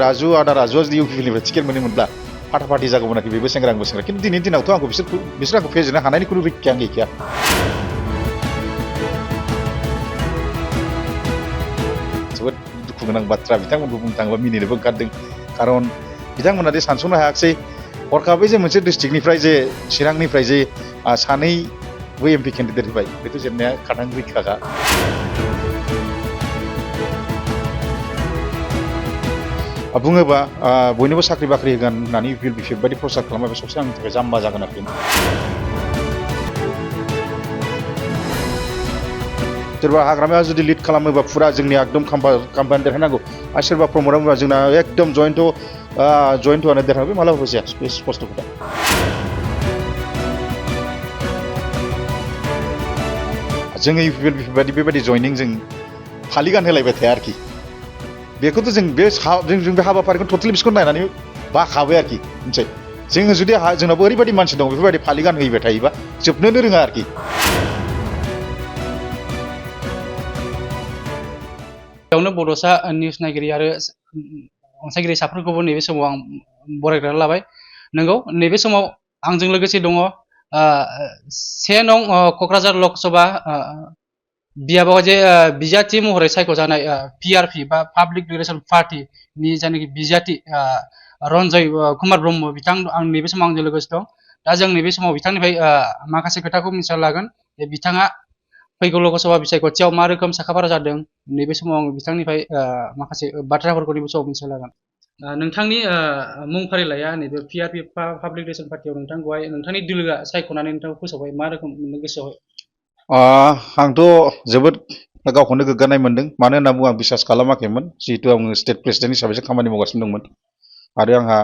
राजु आदा राजुआ जुदि इउपिपिनिफ्राय टिकेट मोनोमोनब्ला फाटाफाटि जागौमोन आरोखि बेबो सेंग्रा आंबो सेंग्रा खिन्थु दिनैनि दिनावथ' आंखौ बिसोर आंखौ फेजेननो हानायनि खुनु रैखायानो गैखाया जोबोद दुखु गोनां बाथ्रा बिथांमोनखौ बुंनो थाङोबा मिनिनोबो ओंखारदों खारन बिथांमोना दि सानस'नो हायाखिसै हरखाबै जे मोनसे डिस्ट्रिक्टनिफ्राय जे चिरांनिफ्राय जे सानैबो एमपि केन्डिडेट होबाय बेथ' जेननाया खाथां रैखाखा बुङोबा बयनोबो साख्रि बाख्रि होगोन होननानै इउपिएल बायदि प्रसार खालामबा बे सबसे आंनि थाखाय जाम्बा जागोन आरोखि सोरबा हाग्रामाया जुदि लिड खालामोबा फुरा जोंनि एकदम काम्पानि देरहानांगौ आरो सोरबा प्रमट होनोबा जोंना एकदम जयन्टआनो देरहाबो मालाबाबो जाया बे स्पष्ट खोथा जोङो इउपिएल बेबायदि जयनिं जों फालि गानहोलायबाय थाया आरोखि बेखौथ' जों बे हाबाफारिखौ टटेलि बिसोरखौ नायनानै बाखाबाय आरोखि मोनसे जोङो जुदि जोंनाबो ओरैबायदि मानसि दं बेफोरबायदि फालि गानहोबाय थायोबा जोबनोनो रोङा आरोखि बेयावनो बड'सा निउस नायगिरि आरो अनसायगिरि साफ्रोमखौबो नैबे समाव आं बरायग्रोनानै लाबाय नंगौ नैबे समाव आंजों लोगोसे दङ 1 नं क'क्राझार लकसभा बियाबाव जे बिजाथि महरै सायख'जानाय पिआरपि बा पाब्लिक रिलेसन पार्टिनि जायनाखि बिजाथि रन्जय कुमार ब्रह्म बिथां आं नैबे समाव आंजों लोगोसे दं दा जों नैबे समाव बिथांनिफ्राय माखासे खोथाखौ मिथिना लागोन जे बिथाङा फैगौ लकसभा बिसायख'थियाव मा रोखोम साखाफारा जादों नैबे समाव आं बिथांनिफ्राय माखासे बाथ्राफोरखौ नैबे समाव मिथिना लागोन नोंथांनि मुं फारिलाइया नैबे पिआरपि पाब्लिक रिलेसन पार्टियाव नोंथांखौहाय नोंथांनि दोलोआ सायख'नानै नोंथांखौ फोसावबाय मा रोखोम मोननो गोसोआवहाय आंथ' जोबोद गावखौनो गोग्गानाय मोनदों मानो होनना बुङो आं बिसास खालामाखैमोन जिहेतु आङो स्टेट प्रेसिडेन्ट हिसाबैसो खामानि मावगासिनो दंमोन आरो आंहा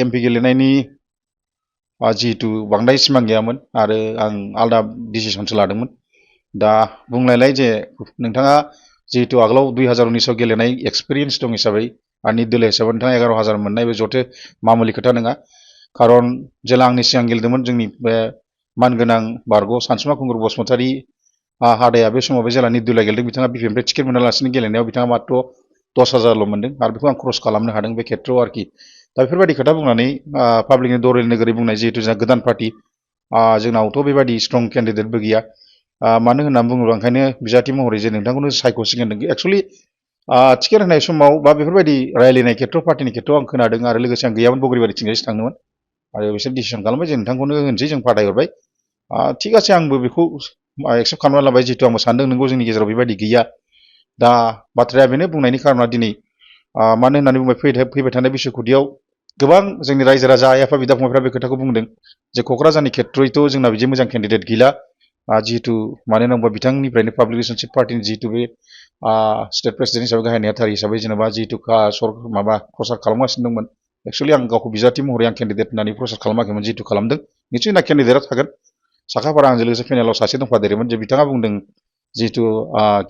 एमपि गेलेनायनि जिहेतु बांद्राय सिमां गैयामोन आरो आं आलदा डिसिसनसो लादोंमोन दा बुंलायलाय जे नोंथाङा जिहेतु आगोलाव 2019आव गेलेनाय एक्सपिरियेन्स दं हिसाबै आंनि दोलो हिसाबै नोंथाङा 11,000 मोननाय बे जथे मामुलि खोथा नङा खारन जेला आंनि सिगां गेलेदोंमोन जोंनि बे मानगोनां बारग' सानसुमा खुंगुर बसुमतारी हादाया बे समाव बे जेला निदुला गेलेदों बिथाङा बिपिएफनिफ्राय टिकेट मोनालासिनो गेलेनायाव बिथाङा मात्र 10,000ल' मोनदों आरो बेखौ आं क्रस खालामनो हादों बे खेत्रआव आरोखि दा बेफोरबायदि खोथा बुंनानै पाब्लिकनि दरेल नोगोरै बुंनाय जिहेतु जोंहा गोदान पार्टि जोंनावथ' बेबायदि स्ट्रं केन्डिडेटबो गैया मानो होननानै बुङोब्ला ओंखायनो बिजाथि महरै जे नोंथांखौनो सायख'सिगोन एक्सुवेलि टिकेट होनाय समाव बा बेफोरबायदि रायलायनाय खेत्रआव पार्टिनि खेत्रआव आं खोनादों आरो लोगोसे आं गैयामोन बगरिबारिथिंजायसो थांदोंमोन आरो बिसोर डिसिसन खालामबाय जे नोंथांखौनो होनोसै जों फाथायहरबाय थिग আছে आंबो बेखौ एक्सेप्ट खालामना लाबाय जिहेतु आंबो सानदों नोंगौ जोंनि गेजेराव बेबायदि गैया दा बाथ्राया बेनो बुंनायनि खारना दिनै मानो होननानै बुंबाय फैबाय थानाय बिसायख'थियाव गोबां जोंनि रायजो राजा आइ आफा बिदा फंबायफ्रा बे खोथाखौ बुंदों जे क'क्राझारनि खेत्र'यैथ' जोंना बिदि मोजां केन्डिडेट गैला जिहेतु मानो होनना बुङोबा बिथांनिफ्रायनो पाब्लिक रिलेसनशिप पार्टिनि जिहेतु बे स्टेट प्रेसिडेन्ट हिसाबै गाहाय नेहाथारि हिसाबै जेनेबा जिहेतु माबा प्रसार खालामगासिनो दंमोन एक्सुवेलि आं गावखौ बिजाथि महरै आं केन्डिडेट होननानै प्रसार खालामाखैमोन जिहेतु खालामदों निसय ना केन्डिडेटआ थागोन साखाफारा आंजों लोगोसे पेनेलाव सासे दंफादेरोमोन जे बिथाङा बुंदों जिहेतु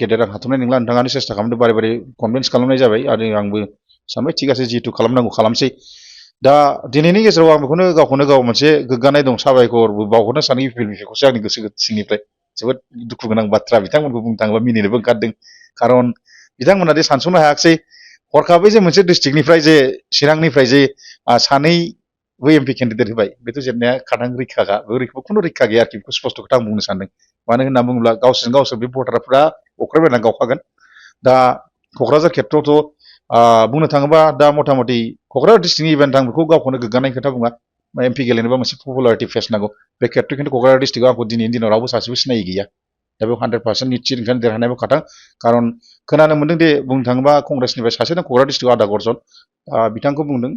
गेदेर आं हाथ'नाय नंला नोंथाङानो सेस्था खालामदों बारे बारे कनभिन्स खालामनाय जाबाय आरो आंबो सानबाय थिग আছে जिहेतु खालामनांगौ खालामसै दा दिनैनि गेजेराव आं बेखौनो गावखौनो गाव मोनसे गोग्गानाय दं साबायखरबो बावहरनो सानो इउपिएलनिखौसो आंनि गोसो सिंनिफ्राय जोबोद दुखु गोनां बाथ्रा बिथांमोनखौ बुंनो थाङोबा मिनिनोबो ओंखारदों खारन बिथांमोना दि सानस'नो हायाखिसै हरखाबै जे मोनसे डिस्ट्रिक्टनिफ्राय जे चिरांनिफ्राय जे सानैबो एमपि केन्डिडेट होबाय बेथ' जेननाया खाथां रैखाखा बे खुनु रैखा गैया आरोखि बेखौ स्पष्ट खोथा आं बुंनो सानदों मानो होनना बुङोब्ला गावसोरजों गावसोर बे भटारफ्रा अख्रायबायनानै गावखागोन दा क'क्राझार खेत्रआवथ' बुंनो थाङोबा दा मथा मथि क'क्राझार डिस्ट्रिक्टनि इभेन्ट आं बेखौ गावखौनो गोग्गानाय खोथा बुङा एमपि गेलेनोबा मोनसे पपुलारिटि फेस नांगौ बे खेत्रआव खिन्थु क'क्राझार डिस्ट्रिक्टआव आंखौ दिनैनि दिनाव रावबो सासेबो सिनायि गैया दा बेयाव 100% निश्चित ओंखायनो देरहानायबो खाथां खारन खोनानो मोनदों दे बुंनो थाङोबा कंग्रेसनिफ्राय सासे दं क'क्राझार डिस्ट्रिक्टआव आदा गर्जन बिथांखौ बुंदों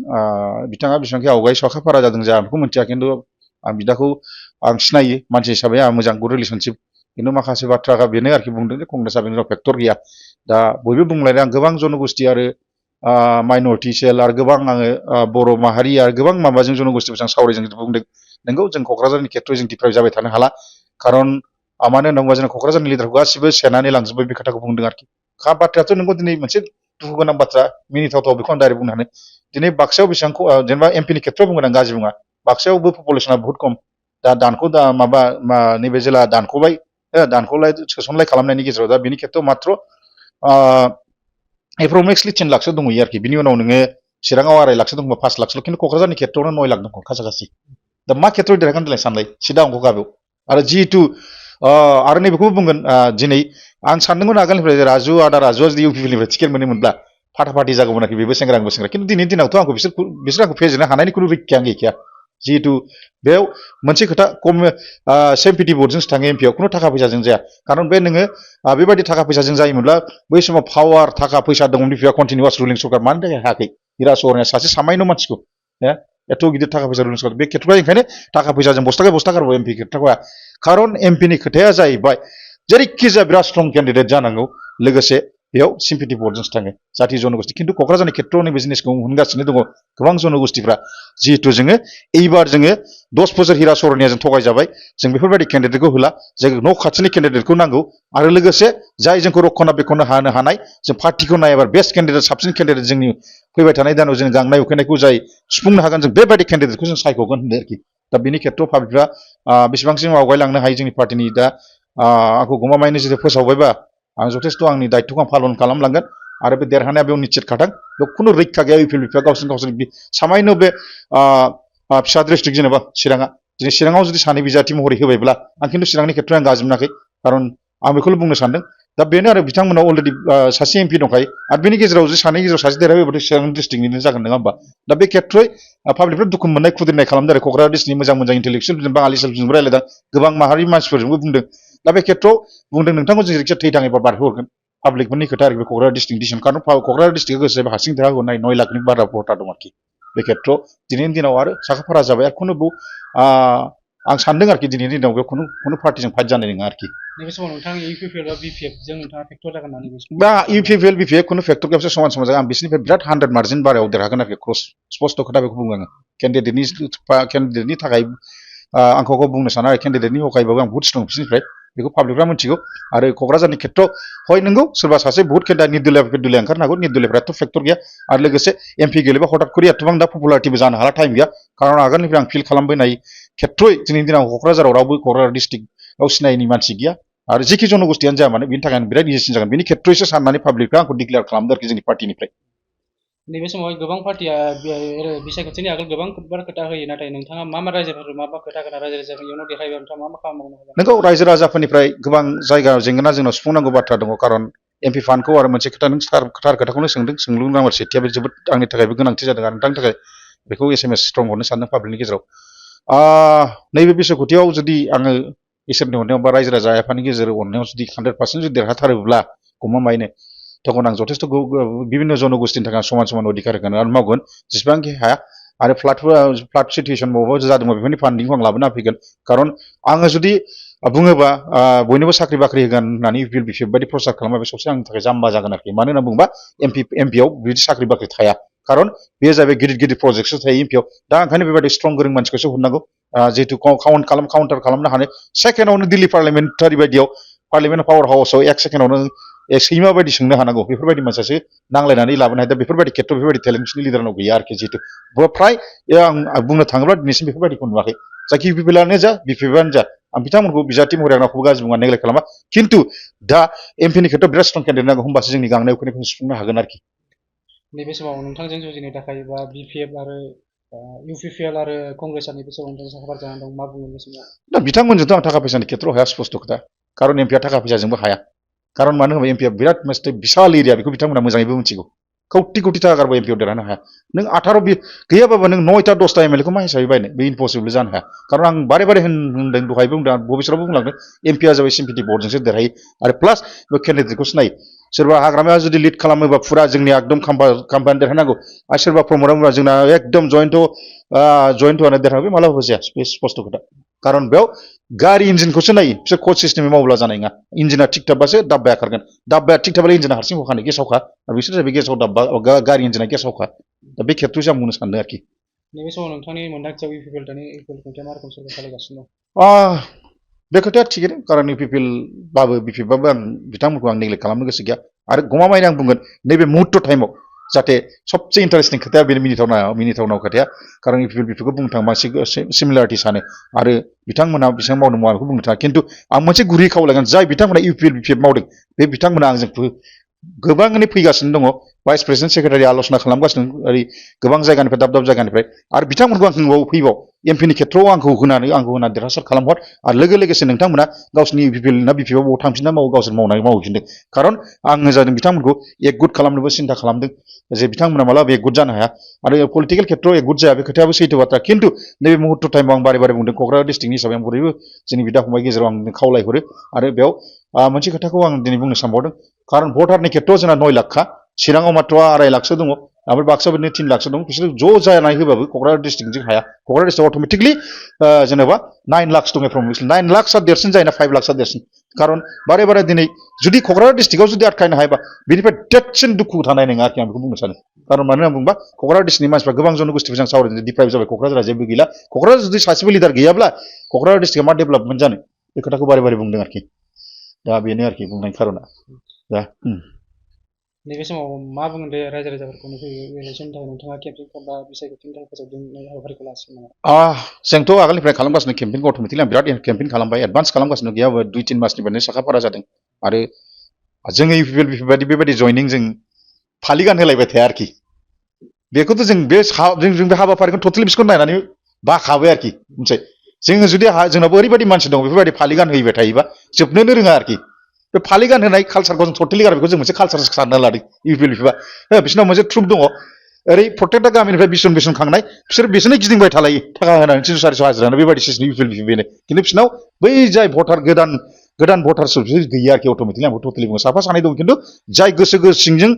बिथाङा बेसेबांखि आवगाय साखाफारा जादों जा बेखौ मिथिया खिन्थु आं बिदाखौ आं सिनायो मानसि हिसाबै आं मोजां गुड रिलेसनशिप खिन्थु माखासे बाथ्राखौ बेनो आरोखि बुंदों जे कंग्रेसआ बेनि फेक्टर गैया दा बयबो बुंलायदों आं गोबां जनगोष्ठी आरो माइनरिटि सेल आरो गोबां आङो बर' माहारि आरो गोबां माबाजों जनगोष्ठीफोरजों सावरायजों बुंदों नोंगौ जों क'क्राझारनि खेत्रआव जों डिप्राइभ जाबाय थानो हाला खारन मानो होनना बुङोबा जों क'क्राझारनि लिडारखौ गासिबो सेनानै लांजोब्बाय बे खोथाखौ बुंदों आरोखि बाथ्रायाथ' नोंगौ दिनै मोनसे दुखु गोनां बाथ्रा मिनिथावथाव बेखौ आं डाइरेक्ट बुंनो हानो दिनै बाक्सायाव बेसेबां जेनेबा एमपिनि खेत्रआव बुंगोन आं गाज्रि बुङा बाक्सायावबो पपुलेसना बहुत खम दा माबा नैबे जेला दानख'बाय दानख'लाय सोसनलाय खालामनायनि गेजेराव दा बिनि खेत्रआव मात्र एप्रक्सिमेटलि 10 लाखसो दंहैयो आरोखि बिनि उनाव नोङो चिराङाव 2.5 लाखसो दंबा 5 लाखसोल' खिन्थु क'क्राझारनि खेत्रआवनो 9 लाख दं खासाखासि दा मा खेत्रआव देरहागोन देलाय सानलाय सिदा अंक गाबेव आरो जिहेतु आरो नैबेखौबो बुंगोन दिनै आं सानदोंमोन आगोलनिफ्राय आदा राजुआ जुदि इउपिपिएलनिफ्राय टिकेट मोनोमोनब्ला फाटाफाटि जागौमोन आरोखि बेबो सेंग्रा आंबो सेंग्रा खिन्थु दिनैनि दिनावथ' आंखौ बिसोर आंखौ फेजेननो हानायनि खुनु रैखायानो गैखाया जिहेतु बेयाव मोनसे खोथा सेम्पिटि भटजोंसो थाङो एमपिआव खुनु थाखा फैसाजों जाया खारन बे नोङो बेबायदि थाखा फैसाजों जायोमोनब्ला बै समाव पावार थाखा फैसा दंमोन बिफाया कन्टिनिउवास रुलिं सरकार मानि थाखाय हायाखै हिरासरनिया सासे सामायन' मानसिखौ एथ' गिदिर थाखा फैसा रुलिं सरकार बे खेत्रआ ओंखायनो थाखा फैसाजों बस्ता गारबाय एमपि खेत्रखौ खारन एमपिनि खोथाया जाहैबाय जेरैखि जाया बिराद स्ट्रं केन्डिडेट जानांगौ लोगोसे बेयाव सिम्पिटि भटजोंसो थाङो जाति जनगोष्ठी खिन्थु क'क्राझारनि खेत्रआव नैबे जिनिसखौ मोनगासिनो दङ गोबां जनगोष्ठीफ्रा जिहेतु जोङो एइबार जोङो 10 बोसोर हिरासरनियाजों थगायजाबाय जों बेफोरबायदि केन्डिडेटखौ होला जों न' खाथिनि केन्डिडेटखौ नांगौ आरो लोगोसे जाय जोंखौ रक्षना बेखौनो हानो हानाय जों पार्टिखौ नायाबा बेस्ट केन्डिडेट साबसिन केन्डिडेट जोंनि फैबाय थानाय दानाव जों गांनाय उखैनायखौ जाय सुफुंनो हागोन जों बेबायदि केन्डिडेटखौ जों सायख'गोन होनदों आरोखि दा बिनि खेत्रआव पाब्लिकफ्रा बेसेबांसिम आवगायलांनो हायो जोंनि पार्टिनि दा आंखौ गमामायैनो जुदि फोसावबायबा आं जथेस्थ' आंनि दायित्वखौ आं पालन खालामलांगोन आरो बे देरहानाया बेयाव निश्चित खाथां बेयाव खुनु रैखा गैया इउपिएलपिआ गावसोरनि सामायनो बे फिसा डिस्ट्रिक्ट जेनेबा चिराङा दिनै चिराङाव जुदि सानै बिजाथि महरै होबायब्ला आं खिन्थु चिरांनि खेत्रआव आं गाज्रि मोनाखै खारन आं बेखौल' बुंनो सानदों दा बेनो आरो बिथांमोनाव अलरेडि सासे एमपि दंखायो आरो बेनि गेजेराव जुदि सानै गेजेराव सासे देरहायोबाथ' चिरां डिस्ट्रिक्टनिनो जागोन नङा होमबा दा बे खेत्रयै पाब्लिकफ्रा दुखु मोननाय खुद्रिनाय खालामदों आरो क'क्राझार डिस्ट्रिक्टनि मोजां इन्टेलेक्सुयेल बाङालि सेलफोरजोंबो रायलायदों गोबां माहारिनि मानसिफोरजोंबो बुंदों दा बे खेत्रआव बुंदों नोंथांखौ जों जायखिजाया थैथां एबा बारहोहरगोन पाब्लिकफोरनि खोथा आरो बे क'क्राझार डिस्ट्रिक्ट डिसिसन खारन क'क्राझार डिस्ट्रिक्टआ गोसो जायोबा हारसिं देरहाहोनाय 9 लाखनि बारा भटार दं आरोखि बे खेत्रआव दिनैनि दिनाव आरो साखाफारा जाबाय आरो खुनु आं सानदों आरोखि दिनैनि दिनाव बेयाव खुनु पार्टिजों फाइट जानाय नङा आरोखि नैबे समाव नोंथां इउपिपिएल बा बिपिएफजों नोंथाङा फेक्टर जागोन होननानै बा इउपिपिएल बिपिएफ खुनु फेक्टर गैया समान जागोन आं बिसोरनिफ्राय बिराद 100 मार्जिन बारायाव देरहागोन आरोखि क्रस स्पस्ट खोथा बेखौ बुङो आङो केन्डिडेटनि थाखाय आंखौ बुंनो साना आरो केन्डिडेटनि हखायबाबो आं बहुत स्ट्रं बिसोरनिफ्राय बेखौ पाब्लिकफ्रा मिथिगौ आरो क'क्राझारनि खेत्रआव हय नंगौ सोरबा सासे बहुत केन्डिडेट निर्दलिया ओंखारनो हागौ निर्दलियाफ्राथ' फेक्टर गैया आरो लोगोसे एमपि गेलेबा हठात करि एथबां दा पपुलारिटिबो जानो हाला टाइम गैया खारन आगोलनिफ्राय आं फिल खालामबोनाय खेत्रयै दिनैनि दिनाव क'क्राझाराव रावबो क'क्राझार डिस्ट्रिक्टआव सिनायनि मानसि गैया आरो जेखि जनगोष्ठीयानो जाया मानो बिनि थाखाय आं बिराद इजिसिन जागोन बिनि खेत्रयैसो साननानै पाब्लिकफ्रा आंखौ डिक्लेयार खालामदों आरोखि जोंनि पार्टिनिफ्राय नैबे समाव गोबां पार्टिया बिसायख'थिनि आगोल गोबां खोथा होयो नाथाय नोंथाङा मा रायजोफोर मा खोथा रायजो राजाफोर इयुनाव देखायबा नोंथाङा मा खालामनो हागोन नोंगौ रायजो राजाफोरनिफ्राय गोबां जायगा जेंना जोंनाव सुफुंनांगौ बाथ्रा दङ खारन एमपि फान्डखौ आरो मोनसे खोथा नों थार खोथाखौनो सोंदों सोंलु नाम्बार सेथिया बे जोबोद आंनि थाखायबो गोनांथि जादों आरो नोंथांनि थाखाय बेखौ एसएमएस स्ट्रं हरनो सानदों पाब्लिकनि गेजेराव नैबे बिसायख'थियाव जुदि आङो इसोरनि अननायाव बा रायजो राजा आफादनि गेजेराव अननायाव जुदि 100% जुदि देरहाथारोब्ला गमामायैनो तखन आं जथेस्थ' बिभिन्न जनगोष्ठीनि थाखाय समान अधिकार होगोन आरो मावगोन जेसेबांखि हाया आरो फ्लाड सिटुएसन बबावबा जादोंबा बेफोरनि फान्डिंखौ आं लाबोना फैगोन खारन आङो जुदि बुङोबा बयनोबो साख्रि बाख्रि होगोन होननानै इउपिएल बिपिएफ बायदि प्रसार खालामबा बे ससे आंनि थाखाय जाम्बा जागोन आरोखि मानो होनना बुङोबा एमपिआव बिदि साख्रि बाख्रि थाया खारन बेयो जाबाय गिदिर प्रजेक्टसो थायो एमपिआव दा ओंखायनो बेबायदि स्ट्रं गोरों मानसिखौसो हरनांगौ जिहेतु काउन्टार खालामनो हानाय सेकेन्डआवनो दिल्ली पार्लियामेन्टारि बायदियाव पार्लियामेन्ट पावार हाउसआव 1 सेकेन्डआवनो सैमा बायदि सोंनो हानांगौ बेफोरबायदि मानसियासो नांलायनानै लाबोनो हायो दा बेफोरबायदि खेत्र बेफोरबायदि टेलेन्टनि लिडारनाव गैया आरोखि जिहेतु फ्राय आं बुंनो थाङोब्ला दिनैसिम बेफोरबायदिखौ नुवाखै जायखि इउपिपिएलआनो जा बिपिएफआनो जा आं बिथांमोनखौ बिजाथि महरै रावखौबो गाज्रि बुङा नेग्लेक्ट खालामा खिन्थु दा एमपिनि खेत्रआव बिराद स्ट्रं केन्डिडेट नांगौ होमबासो जोंनि गांनाय उखैनायखौ सुफुंनो हागोन आरोखि नैबे समाव नोंथांजों जुजिनो थाखाय बा बिपिएफ आरो इउपिपिएल आरो कंग्रेसआ नैबे समाव नोंथांजों साखाफारा जानानै दं मा बुङो बे समाव दा बिथांमोनजोंथ' आं थाखा फैसानि खेत्रआव हाया स्पस्ट खोथा खारन एमपिआ थाखा फैसाजोंबो हाया खारन मानो होनोबा एमपिआ बिराद मोनसे बिशाल एरिया बेखौ बिथांमोना मोजाङैबो मिथिगौ कौटि थाखा गारबो एमपिआव देरहानो हाया नों 18 गैयाबाबो नों 9टा 10टा एमएलएखौ मा हिसाबै बायनो बे इम्पसिबल जानो हाया खारन आं बारे होनदों दहायबो बुंदों भबिसरावबो बुंलांदों एमपिआ जाबाय सिम्पिटि भटजोंसो देरहायो आरो प्लास बे केन्डिडेटखौ सिनायो सोरबा हाग्रामाया जुदि लिड खालामोबा फुरा जोंनि एकदम खाम्फानि देरहानांगौ आरो सोरबा प्रमटआ बुङा जोंना एकदम जयन्टआनो देरहागोन मालाबाबो जाया बे स्पस्ट खोथा खारन बेयाव गारि इन्जिनखौसो नायो बिसोर कड सिस्टेमै मावब्ला जानाय नङा इन्जिना थिग थाबासो दाब्बाया खारगोन दाब्बाया थिग थाबालाय इन्जिना हारसिं हखानो गेसावखा आरो बिसोर जाहैबाय गेसाव दाब्बा गारि इन्जिना गेसावखा दा बे खेत्र'सो आं बुंनो सानदों आरोखि नैबे समाव नोंथांनि मोन्दांथियाव इउपिपिएल खुंथाया मा रोखोम सोरखार सालायगासिनो दं बे खोथाया थिगैनो खारन इउपिपिएलबाबो बिपिएफबाबो आं बिथांमोनखौ आं नेग्लेक्ट खालामनो गोसो गैया आरो गमामायैनो आं बुंगोन नैबे मुहुर्त टाइमाव जाहाथे सबसे इन्टारेस्टिं खोथाया बेनो मिनिथावना खोथाया खारन इउपिपिएल बिपिएफखौ बुंनो थाङोबा सिमिलारिटि सानो आरो बिथांमोना बेसेबां मावनो मावा बेखौ बुंनो थाङा खिन्थु आं मोनसे गुरै खावलायगोन जाय बिथांमोना इउपिपिएल बिपिएफ मावदों बे बिथांमोना आंजों गोबाङैनो फैगासिनो दङ भाइस प्रेसिडेन्ट सेक्रेटारि आल'सना खालामगासिनो ओरै गोबां जायगानिफ्राय दाब दाब जायगानिफ्राय आरो बिथांमोनखौ आं होनबाव फैबाव एमपिनि खेथ्रआव आंखौ होनानै देरहासार खालामहर आरो लोगोसे नोंथांमोना गावसिनि इउपिपिएल ना बिपिएफ बाव थांफिनना मावो गावसोर मावनानै मावफिनदों खारन आङो जादों बिथांमोनखौ एकगुट खालामनोबो सिन्था खालामदों जे बिथांमोना मालाबा एकगुट जानो हाया आरो पलिटिकेल खेथ्रआव एकगुट जाया बे खोथायाबो सैथो बाथ्रा खिन्थु नैबे मुहुर्त टाइमाव आं बारे बारे बुंदों क'क्राझार डिस्ट्रिक्टनि हिसाबै आं बयबो जोंनि बिदा फंबाय गेजेराव आं खावलायहरो आरो बेयाव मोनसे खोथाखौ आं दिनै बुंनो सानबावदों खारन भटारनि खेथ्रआव जोंना 9 लाखखा चिराङाव मात्र 2.5 लाखसो दङ ओमफ्राय बाक्सायाव 3 लाखसो दं बिसोर ज' जानानै होबाबो क'क्राझार डिस्ट्रिक्टजों हाया क'क्राझार डिस्ट्रिक्टआव अट'मेटिकलि जेनेबा 9 लाखस दङ फ्रम 9 लाखसा देरसिन जायोना 5 लाखसा देरसिन खारन बारे बारे दिनै जुदि क'क्राझार डिस्ट्रिक्टआव जुदि आटखायनो हायोबा बेनिफ्राय देरसिन दुखु थानाय नङा आरोखि आं बेखौ बुंनो सानो खारन मानो होनना बुंबा क'क्राझार डिस्ट्रिक्टनि मानसिफ्रा गोबां जनगोष्ठीफोरजों सावरायदों डिप्राइभ जाबाय क'क्राझारा जेबो गैला क'क्राझार जुदि सासेबो लिडार गैयाब्ला क'क्राझार डिस्ट्रिक्टआ मा डेभेलपमेन्ट जानो बे खोथाखौ बारे बारे बुंदों आरोखि दा बेनो आरोखि बुंनायनि खारना दा नैबे समाव मा बुङो दे रायजो राजाफोरखौ इलेक्सननि थाखाय नोंथाङा केम्पेइन बा बिसायख'थिनि थाखाय फोसावनाय हाबाफारिखौ लासिगोन नामा जोंथ' आगोलनिफ्राय खालामगासिनो केम्पेइनखौ अट'मेटिकलि आं बिराद केम्पेइन खालामबाय एडभान्स खालामगासिनो गैयाबो 2-3 मासनिफ्रायनो साखाफारा जादों आरो जोङो इउपिपिएल बिपिएफ बेबायदि जइनिं जों फालि गान होलायबाय थाया आरोखि बेखौथ' जों बे हाबाफारिखौ टटेलि बिसोरखौ नायनानै बाखाबाय आरोखि मोनसे जोङो जुदि जोंनावबो ओरैबायदि मानसि दं बेफोरबायदि फालि गान होबाय थायोबा जोबनोनो रोङा आरोखि बे फालि गान होनाय कालसारखौ जों टटेलि गार बेखौ जों मोनसे कालसार सानना लादों इउपिएल बिपिएफआ बिसोरनाव मोनसे ट्रुप दङ ओरै प्रत्येकटा गामिनिफ्राय बिसन खांनाय बिसोरनो गिदिंबाय थालायो थाखा होनानै 300-400 हाजिरानो बेबायदि सिस्टेम इउपिएल बिपिएफ बेनो खिन्थु बिसोरनाव बै जाय भटार गोदान भटारसो बिसोर गैया आरोखि अट'मेटिकलि आंबो टटेलि बुङो साफा सानै दं खिन्थु जाय गोसो सिंजों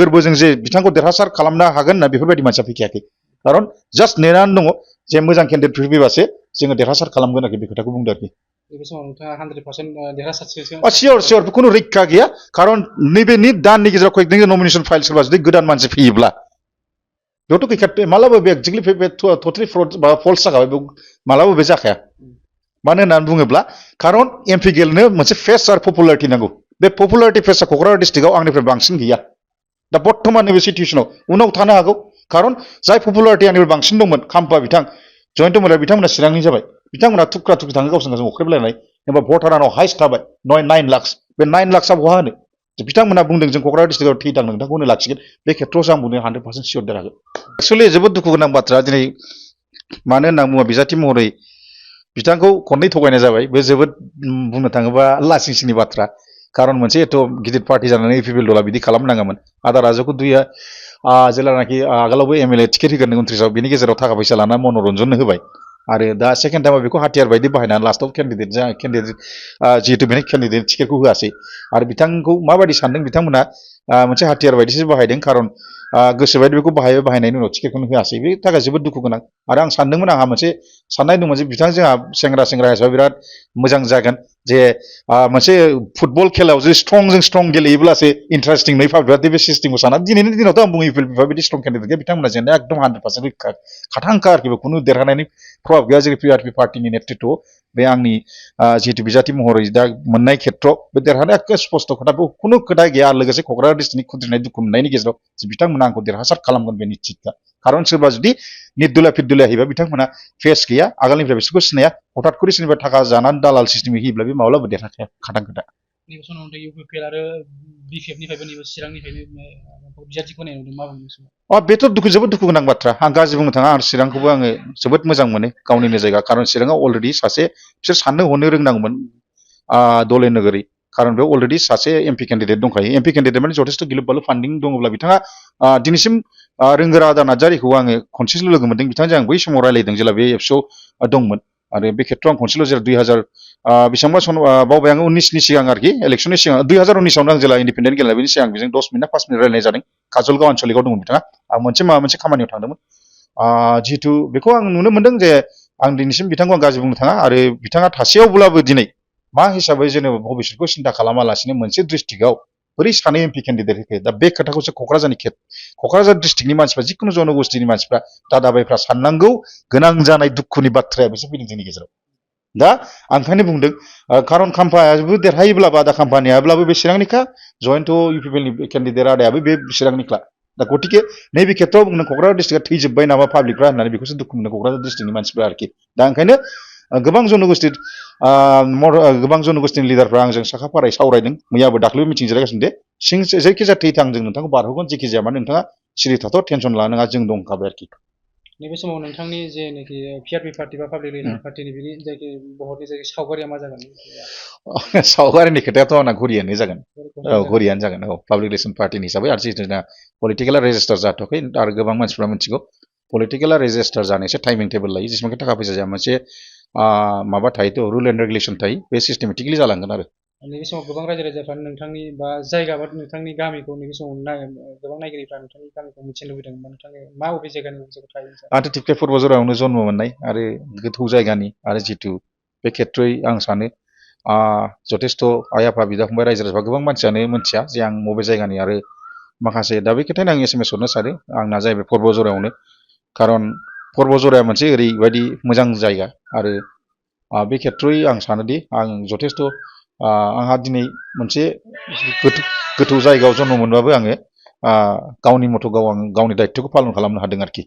गोरबोजों जे बिथांखौ देरहासार खालामनो हागोन ना बेफोरबायदि मानसिया फैखायाखै खारन जास्ट नेनानै दङ जे मोजां केन्डिडेट फैबासो जोङो देरहासार खालामगोन आरोखि बे खोथाखौ बुंदों आरोखि बे समाव नोंथाङा 100% देरहासारसिगोन सियर खुनु रैखा गैया खारन नैबे दाननि गेजेराव कয়েকদিন नमिनेशन फाइल सोरबा जुदि गोदान मानसि फैयोब्ला बेयावथ' गैखाया मालाबा बे एक्जेक्टलि बे टटेलि फल्स जाखाबाय मालाबा बे जाखाया मानो होननानै बुङोब्ला खारन एमपि गेलेनो मोनसे फेस आरो पपुलारिटि नांगौ बे पपुलारिटि फेसआ क'क्राझार डिस्ट्रिक्टआव आंनिफ्राय बांसिन गैया दा बर्तमान नैबे सिटुएसनाव उनाव थानो हागौ खारन जाय पपुलारिटि आंनिफ्राय बांसिन दंमोन खाम्फा बिथां जयन्त मल्लिक बिथांमोना चिरांनि जाबाय बिथांमोना थुख्रा थुख्रि थाङो गावसोरजों गावजों अख्रेबलायनाय होनबा भटारानाव हाइस्ट थाबाय 9 लाखस बे 9 लाखसा बहा होनो बिथांमोना बुंदों जों क'क्राझार डिस्ट्रिक्टआव थैदां नोंथांखौनो लाखिगोन बे खेथ्रआवसो आं बुंनो 100% सियर देरहागोन एक्सुवेलि जोबोद दुखु गोनां बाथ्रा दिनै मानो होनना बुङोबा बिजाथि महरै बिथांखौ खननै थगायनाय जाबाय बे जोबोद बुंनो थाङोबा लासिंसिंनि बाथ्रा खारन मोनसे एथ' गिदिर पार्टि जानानै इउपिपिएल दला बिदि खालामनाङामोन आदा राजाखौ दुइया जेब्लानाखि आगोलावबो एमएलए टिकेट होगोन 29आव बिनि गेजेराव थाखा फैसा लाना मनरन्जन होबाय आरो दा सेकेन्ड टाइमाव बेखौ हाथियार बायदि बाहायनानै लास्टआव केन्डिडेट जिहेतु बेनि केन्डिडेट टिकेटखौ होआसै आरो बिथांखौ माबायदि सानदों बिथांमोना मोनसे हाथियार बायदिसो बाहायदों खारन गोसोबायदि बेखौ बाहायनायनि उनाव टिकेटखौनो होआसै बे थाखाय जोबोद दुखु गोनां आरो आं सानदोंमोन आंहा मोनसे साननाय दंमोन जे बिथां जोंहा सेंग्रा हिसाबै बिराद मोजां जागोन जे मोनसे फुटबल खेलायाव जे स्ट्रं गेलेयोब्लासो इन्टारेस्टिं नै फाब्रियादि बे सिस्टेमखौ साननानै दिनैनि दिनावथ' आं बुङो इउपिएल बिदि स्ट्रं केन्डिडेट गैया बिथांमोना जेननाया एकदम 100% खाथांखा आरोखि खुनु देरहानायनि प्रभाब गैया जेरै पिआरपि पार्टिनि नेतृत्व बे आंनि जिहेतु बिजाथि महरै दा मोननाय खेथ्र बे देरहानाया एखे स्पस्ट खोथा खुनु खोथा गैया आरो लोगोसे क'क्राझार डिस्ट्रिक्टनि खुद्रिनाय दुखु मोननायनि गेजेराव बिथांमोना आंखौ देरहासार खालामगोन बे निश्चितखा खारन सोरबा जुदि निर्दलिया फिरदलिया होयोबा बिथांमोना फेस गैया आगोलनिफ्राय बिसोरखौ सिनाया हठात करि सोरनिबा थाखा जानानै दालाल सिस्टेमै होयोब्ला बे माब्लाबो देरहाखाया खाथां खोथा नैबे समाव इउपिपिएल आरो बिपिएफनिफ्रायबो नैबे चिरांनिफ्रायनो बिजाथिखौ नायनो नुदों मा बुंनो बेथ' जोबोद दुखु गोनां बाथ्रा आं गाज्रि बुंनो थाङा आं चिरांखौबो आङो जोबोद मोजां मोनो गावनिनो जायगा खारन चिराङाव अलरेडि सासे बिसोर साननो हनो रोंनांगौमोन दले नोगोरै खारन बेयाव अलरेडि सासे एमपि केन्डिडेट दंखायो एमपि केन्डिडेट माने जथेस्थ गिलु बालु फान्डिं दङब्ला बिथाङा दिनैसिम रोंगोरा आदा नार्जारिखौ आङो खनसेसो लोगो मोनदों बिथांजों आं बै समाव रायलायदों जेला बे एबसुआव दंमोन आरो बे खेथ्रआव आं खनसेल' जेराव 2000 बेसेबांबा सन बावबाय आङो 19नि सिगां आरोखि इलेक्सननि सिगां 2019आवनो आं जेला इन्डिपेन्डेन्ट गेलेनाय बेनि सिगां बेजों 10 मिनिट ना 5 मिनिट रायलायनाय जादों काजलगाव आनसलिकआव दंमोन बिथाङा आं माबा मोनसे खामानियाव थांदोंमोन जिहेतु बेखौ आं नुनो मोनदों जे आं दिनैसिम बिथांखौ आं गाज्रि बुंनो थाङा आरो बिथाङा थासेयावब्लाबो दिनै मा हिसाबै जेनेबा भबिष्यतखौ सिन्था खालामालासिनो मोनसे डिस्ट्रिक्टआव बोरै सानै एमपि केन्डिडेट होखो दा बे खोथाखौसो क'क्राझार डिस्ट्रिक्टनि मानसिफ्रा जिखुनु जनगोष्ठीनि मानसिफ्रा दादाबाइफ्रा साननांगौ गोनां जानाय दुखुनि बाथ्राया बिसोर फैदों जोंनि गेजेराव दा आं ओंखायनो बुंदों खारन खाम्फायाबो देरहायोब्लाबो आदा खाम्फानियाब्लाबो बे चिरांनिखा जयन्त इउपिपिएलनि केन्डिडेट आदायाबो बे चिरांनिखा दा गतिके नैबे खेथ्रआव बुंनो क'क्राझार डिस्ट्रिक्टआ थैजोब्बाय नामा पाब्लिकफ्रा होननानै बेखौसो दुखु मोनो क'क्राझार डिस्ट्रिक्टनि मानसिफ्रा आरोखि दा ओंखायनो गोबां जनगोष्ठिनि लिडारफ्रा आंजों साखाफारायै सावरायदों मैयाबो दाख्लैबो मिटिं जिरायगासिनो दे जायखिजाया थैथां जों नोंथांखौ बारहोगोन जेखि जाया मानो नोंथाङा सिरि थाथ' टेनसन लानाङा जों दंखाबाय आरोखि नैबे समाव नोंथांनि जेनाखि पिआरपि पार्टि बा पाब्लिक रिलेसन पार्टिनि बिनि जायखि बहरनि जायखि सावगारिया मा जागोन सावगारिनि खोथायाथ' आंना घरियानो जागोन घरियानो जागोन पाब्लिक रिलेसन पार्टिनि हिसाबै आरो जिहेतु जोंना पलिटिकेला रेजिस्टार जाथ'वाखै आरो गोबां मानसिफ्रा मिथिगौ पलिटिकेला रेजिस्टार जानायसो टाइमिं टेबोल लायो जेसेबां थाखा फैसा जाया मोनसे माबा थायोथ' रुल एन्ड रेगुलेसन थायो बे सिस्टेमेटिकलि जालांगोन आरो नैबे समाव गोबां रायजो राजाफ्रा नोंथांनि बा जायगा बा नोंथांनि गामिखौ नैबे समाव गोबां नायगिरिफ्रा नोंथांनि गामिखौ मिथिनो लुबैदों नोंथांनि मा बबे जायगानि थायो आंथ' थिफ्ले बड'जरायावनो जन्म मोननाय आरो गोथौ जायगानि आरो जितु बे खेत्रयै आं सानो जथेस्थ' आइ आफा बिदा फंबाय रायजो राजाफ्रा गोबां मानसियानो मिथिया जे आं बबे जायगानि आरो माखासे दा बे खोथायनो आं SMS हरनो सानो आंना जाहैबाय बड'जरायावनो खारन बड'जराया मोनसे ओरैबायदि मोजां जायगा आरो बे खेत्रयै आं सानोदि आं जथेस्थ' आंहा दिनै मोनसे गोथौ जायगायाव जन्म मोनबाबो आङो गावनि मथ' आं गावनि दायित्वखौ पालन खालामनो हादों आरोखि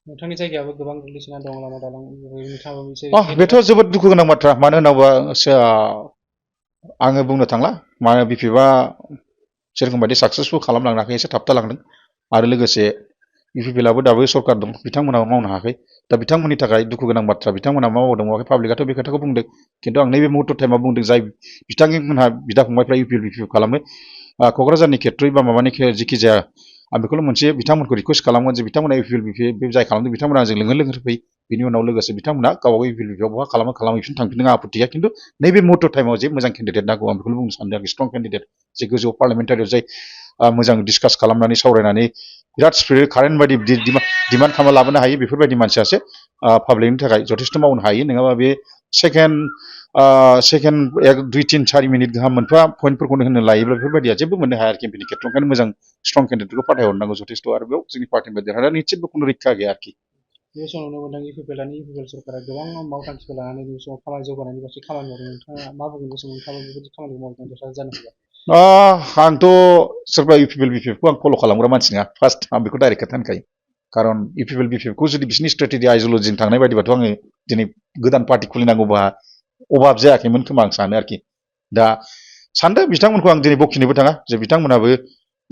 नोंथांनि जायगायाबो गोबां गोग्लैसोना दं लामा दालां नोंथाङाबो मोनसे बेथ' जोबोद दुखु गोनां बाथ्रा मानो होनोबा आङो बुंनो थांला मानो बिपिएफआ जेरखम बायदि साक्सेसफुल खालामलांनो हायाखै एसे थाबथालांदों आरो लोगोसे इउपिपिएलआबो दाबो सरकार दं बिथांमोनाबो मावनो हायाखै दा बिथांमोननि थाखाय दुखु गोनां बाथ्रा बिथांमोना मा मावदों मावाखै पाब्लिकआथ' बे खोथाखौ बुंदों खिन्थु आं नैबे मुहुर्त टाइमाव बुंदों जाय बिथांमोनहा बिदा फंबायफ्रा इउपिएल बिपिएफ खालामो क'क्राझारनि खेत्रयै बा माबानि जेखि जाया आं बेखौल' मोनसे बिथांमोनखौ रिकुवेस्ट खालामगोन जे बिथांमोना इउपिएल बिपिएफ जाय खालामदों बिथांमोना जों लोङो फै बिनि उनाव लोगोसे बिथांमोना गावबागाव इउपिएल बिपिएफ बहा खालामो बिसोर थांफिननो आंहा आपत्ति गैया खिन्थु नैबे मुहुर्त टाइमाव जे मोजां केन्डिडेट नांगौ आं बेखौल' बुंनो सानदों स्ट्रं केन्डिडेट जे गोजौआव पार्लियामेन्टारियाव जाय मोजां डिसकास खालामनानै सावरायनानै बिराद स्पिरिट कारेन्ट बायदि डिमान्ड खालामना लाबोनो हायो बेफोरबायदि मानसियासो पाब्लिकनि थाखाय जथेस्थ' मावनो हायो नङाबा बे सेकेन्ड एक दुइ तिन सारि मिनिट गाहाम मोनफा पइन्टफोरखौनो होनो लायोब्ला बेफोरबायदिया जेबो मोननो हाया आरोखि बेनि खेत्रआव ओंखायनो मोजां स्ट्रं केन्डिडेटखौ फाथायहरनांगौ जथेस्थ' आरो बेयाव जोंनि पार्टिनिफ्राय देरहानानै निश्चितबो खुनु रैखा गैया आरोखि बे समाव नुनो मोनदों इउपिएल सरकारा गोबां मावथांखिखौ लानानै बे समाव खामानि जौगानायनि फारसे खामानि मावदों नोंथाङा मा बुंगोन बे समाव नोंथाङा बेबायदि खामानिखौ मावदों देरहासार जानो हागोन आंथ' सोरबा इउपिएल बिपिएफखौ आं फल' खालामग्रा मानसि नङा फार्स्ट आं बेखौ डाइरेक्ट खोथा होनखायो खारन इउपिएल बिपिएफखौ जुदि बिसोरनि स्ट्रेटेजि आइडिय'लजिजों थांनाय बायदिबाथ' आङो दिनै गोदान पार्टि खुलिनांगौबा अभाब जायाखैमोन खोमा आं सानो आरोखि दा सानदों बिथांमोनखौ आं दिनै बखिनोबो थाङा जे बिथांमोनाबो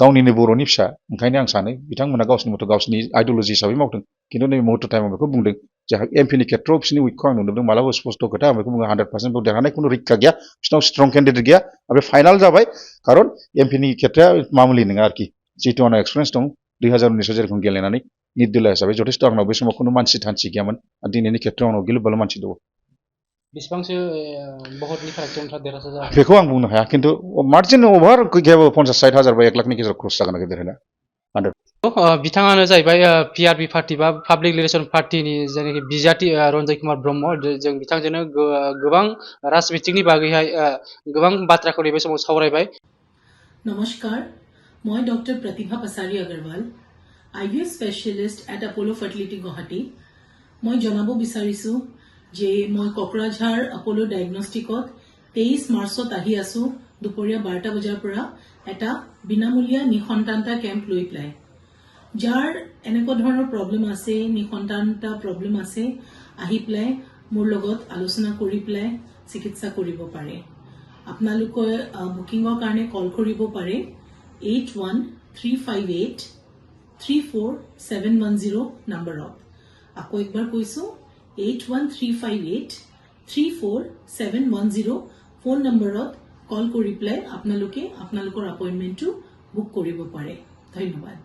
गावनिनो बर'नि फिसा ओंखायनो आं सानो बिथांमोना गावसिनि मथ' गावसिनि आइडिय'लजि हिसाबै मावदों खिन्थु नैबे मुहुर्त टाइमाव बेखौ बुंदों जे एमपिनि खेत्रआव बिसोरनि उइकखौ आं नुदों मालाबा स्पस्ट खोथा आं बेखौ बुङो 100% बेयाव देरहानाय खुनु रैखा गैया बिसोरनाव स्ट्रं केन्डिडेट गैया ओमफ्राय फाइनाल जाबाय खारन एमपिनि खेथ्राया मामुलि नङा आरोखि जिहेतु आंनाव एक्सपिरियेन्स दं 2019 जेरखम गेलेनानै निर्दलीय हिसाबै जथेस्थ' आंनाव बे समाव खुनु मानसि थानसि गैयामोन आरो दिनैनि खेत्रआव आंनाव गिलु बालु मानसि दङ बेसेबांसो बहरनि फारागथियाव नोंथाङा देरहासार जाखो बेखौ आं बुंनो हाया खिन्थु मार्जिन अभार गैयाबो 50-60 बा 1 लाखनि गेजेराव क्रस जागोन आरो देरहानाया बिथाङानो जाहैबाय पिआरपि पार्टि बा पाब्लिक रिलेसन पार्टिनि जायनाखि बिजाथि रन्जय कुमार ब्रह्म जों बिथांजोंनो गोबां राजनितिकनि बागैहाय गोबां बाथ्राखौ नैबे समाव सावरायबाय नमस्कार मैं doctor Pratibha Pasari Agarwal IVF specialist at Apollo fertility Guwahati मैं जनाब विचारिছো जे मैं कक्राझार अपोलो डायग्नोस्टिकत 23 मार्चत आহি आছো দুপৰীয়া 12টা বজাৰ পৰা এটা বিনামূলীয়া নিসন্তানতা কেম্প লৈ পেলাই যাৰ এনেকুৱা ধৰণৰ প্ৰব্লেম আছে নিসন্তানতা প্ৰব্লেম আছে আহি পেলাই মোৰ লগত আলোচনা কৰি পেলাই চিকিৎসা কৰিব পাৰে আপোনালোকে বুকিংৰ কাৰণে কল কৰিব পাৰে 8135834710 নম্বৰত আকৌ একবাৰ কৈছো 8135834710 ফোন নম্বৰত কল কৰি পেলাই আপোনালোকে আপোনালোকৰ এপইন্টমেন্টটো বুক কৰিব পাৰে ধন্যবাদ